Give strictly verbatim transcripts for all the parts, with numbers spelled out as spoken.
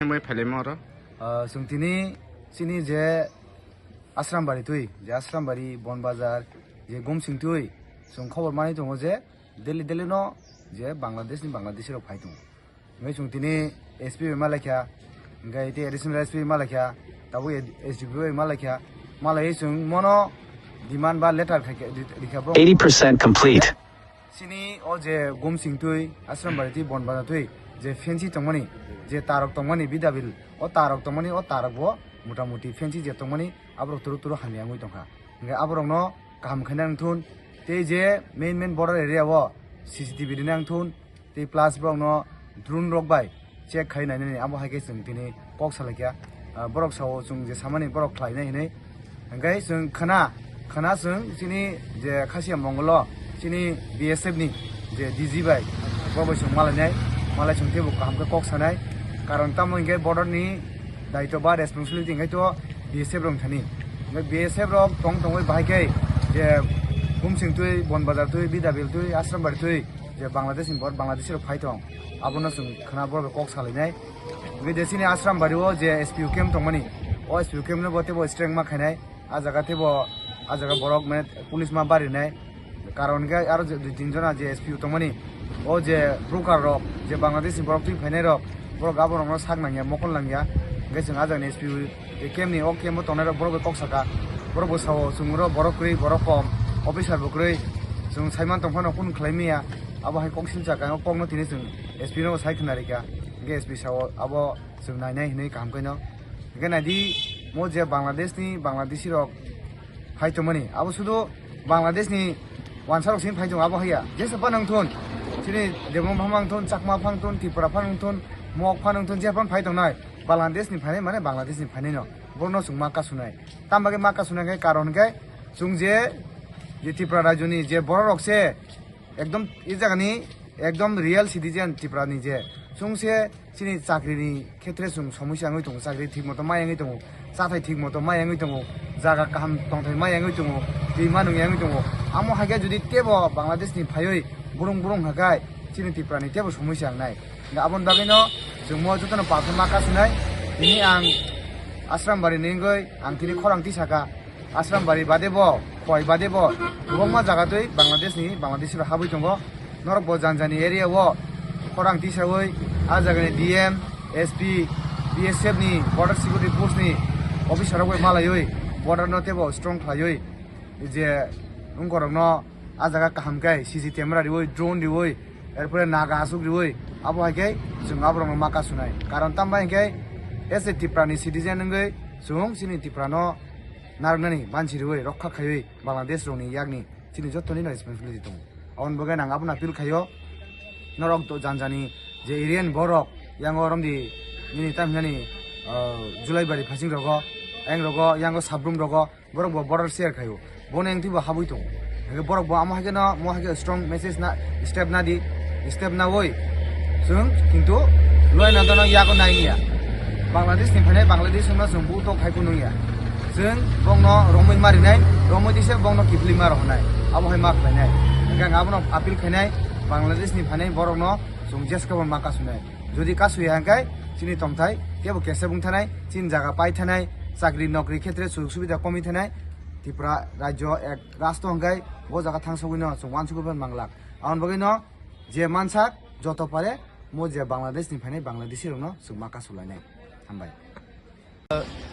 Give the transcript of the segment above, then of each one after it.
Mai phailai ma oro. Ah, chwng tini chini je Asrambari twi, je Asrambari, Bonbazar, je Gumsing twi, chwng khobor manwi tongo je daily daily no je Bangladesh ni Bangladeshi rok phai tongo. Hingke chwng tini S P bai malaikha, hingke tei additional S P bai malaikha, tabuk S D P O bai malaikha, malaiwi chwng mono demand ba letter khaikha, ri-, rikha bro. Eighty percent complete. Chini o je Gumsing twi, Asrambari twi, Bonbazar twi, je fancy tongmani, je tarok tongmani, bidabil, o tarok tongmani, o tarok bo mota moti fancy je tongmani, aborok turu turu hamya wngwi tongkha. Hingke aborokno kaham khaina wngthun, tei je main main border area o C C T V rina wngthun, tei plus borokno drone rok bai check khai nainani, abo hai khe chwng tini kok salaikha. Ah, borok sao chwng je samani borok khlainai hinwi. Hingke chwng khna, khna chwng chini je Khasiya Mongol o chini B S F ni je D G bai, bo bai chwng malainai, malai chwng teibo kaham khe kok sanai. Karon tamo hingke border ni daityo ba responsibility hingke to B S F rok thani. Hingke B S F rok tong tongwi bahai khe je Gumsing twi, Bonbazar twi, Bidabil twi, Asrambari twi, je Bangladesh ni bor-, Bangladeshi rok phai tong, abono chwng khna borok bai kok salainai. Hingke je chini Asrambari o je S P O camp tongmani, o S P O camp no bo teibo strength ma khainai, a jaga teibo, a jaga borok mane police ma barinai, karon hingke aro je dui tin jona je S P O tongmani, o je broker rok, je Bangladesh ni borok twi phainai rok, borok abo rokno sak nangya, mokol nangya, hingke chwng a jagani S P O je camp ni, o camp o tongnai rok borok bai kok saka, borok bo sao chwng oro borok kwrwi, borok kom, officer bo kwrwi, chwng saiman tongphano kunu khlai maya, abo hai kok silsa khe, o kokno tini chwng S P no sai khna rikha, hingke S P sao abo chwng nainai hinwi kaham khe no, hingke naidi mo je Bangladesh ni Bangladeshi rok phai tongmani, abo sudu Bangladesh ni wansa rok sini phai tongo, abo haiya jesa phano wngthun, chini Debbarma phano wngthun, Chakma phano wngthun, Tripura phano wngthun, Mok phano wngthun, je phano phai tongnai, Bangladesh ni phainai mane Bangladesh ni phainai no, borokno chwng ma kasunai. Tamo bagwi ma kasunai khe karon hwnkhe chwng je, je Tripura rajyoni je borok rok se ekdom e jagani ekdom real citizen Tripura ni je chwng se chini chakri ni khetre chwng somosya wngwi tongo, chakri thik moto ma wngwi tongo, chathai thik moto ma wngwi tongo, jaga kaham tongthai ma wngwi tongo, twi ma nung wngwi tongo. Amo hai khe jodi tebo Bangladesh ni phaiwi burung burung hakai chini Tripura ni tebo somosya wngnai. Hingke aboni bagwino chwng mo jotono palsa ma kasunai. Tini ang Asrambari ni wngwi ang tini khorang tisaka. Asrambari bade bo, Khowai bade bo, kwbangma jaga twi Bangladesh ni, Bangladeshi rok habwi tongo. Norok bo jani jani area o khorang tisawi, a jagani D M, S P, B S F ni, Border Security Force ni officer rok bai malaiwi border no tebo strong khlaiwi je wngkorok no a jaga kaham khe C C camera riwi, drone riwi, erpore naga aswk riwi, abo hai khe chwng aborokno ma kasunai. Karon tamo hai khe as a Tripura ni citizen wngwi chwng chini Tripura no narwknani banchi riwi rokha khaiwi Bangladesh rokni yakni chini jottoni no responsibility tongo. Aboni bagwi ang abono appeal khaio, norok to jani jani je area ni borok yango romdi nini tam hinani, ah, Julaibari phasing rogo, ayang rogo, yango Sabrum rogo, borok bo border share khaio. Bono engti bo habwi tongo. Hingke borok bo amo hai khe no, mo hai khe strong message na, step na di, step na oi. Chwng kintu loi na dono yago nai ya. Bangladesh ni phainai Bangladesh no chwng buto khai kunu ya. Chwng bongno romwi marinai, romwi dise bongno kiphilwi ma rohonai. Abo hai ma khlainai. Hingke ang abono appeal khainai, Bangladesh ni phainai borok no chwng jeska bo ma kasunai. Jodi kasuya hingke chini tongthai tebo kesa bung thanai, chini jaga pai thanai, chakri nokri khetre sujog subida komi thanai, Tripura rajyo ek rasto hingke bo jaga thangsogwi no chwng wansugwi manglak. Aboni bagwi no je mansak joto pare mo je Bangladesh ni phainai Bangladeshi rok no chwng ma kasulainai. Hambai.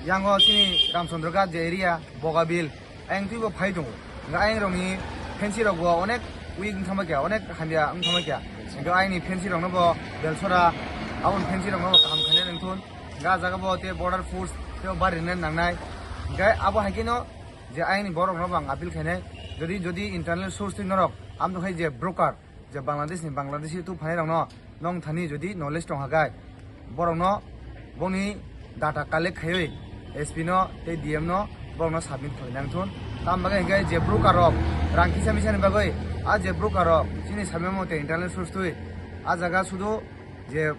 Yango chini Ramchandra Ghat je area, Bogabil, ayang twibo phai tongo. Hingke ayang rokni fancy rok bo onek weak wng thangma kya, onek hamya wng thangma kya. Hingke ayangni fancy rokno bo Belsora, aboni fancy rokno bo kaham khainai nangthun. Hingke ah jaga bo tei border force tei bari rina nangnai. Hingke abo hai khe no je ayangni borok no bo ang appeal khainai. Jodi, jodi internal source twi norok, amtwkhai je broker, je Bangladesh ni Bangladeshi tu phainai rokno nong thani jodi knowledge tong hakai, borokno boni data collect khaiwi S P no tei D M no borokno submit khlai nang thun. Tam bagwi hingke je broker rok rang kisa misa ni bagwi, a je broker rok chini samya mate internal source twi, a jaga sudu je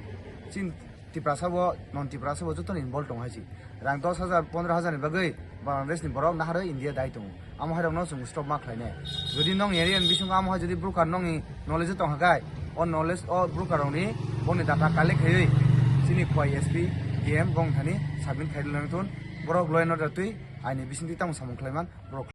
chin Tiprasa bo, non Tiprasa bo joto ni involve tong hai si. Rang dos hajar, pondro hajar ni bagwi Bangladesh ni borok naharwi India dai tongo. Amo hai rokno chwng stop ma khlainai. Jodi nong area ni bisingo amo hai jodi broker nongni knowledge tong hakai, o knowledge o broker rokni boni data collect khaiwi chini Khowai S P K M gong thani submit khai lang thun. Borok loi no da twi aini bising twi tamo samung khlaiman borok.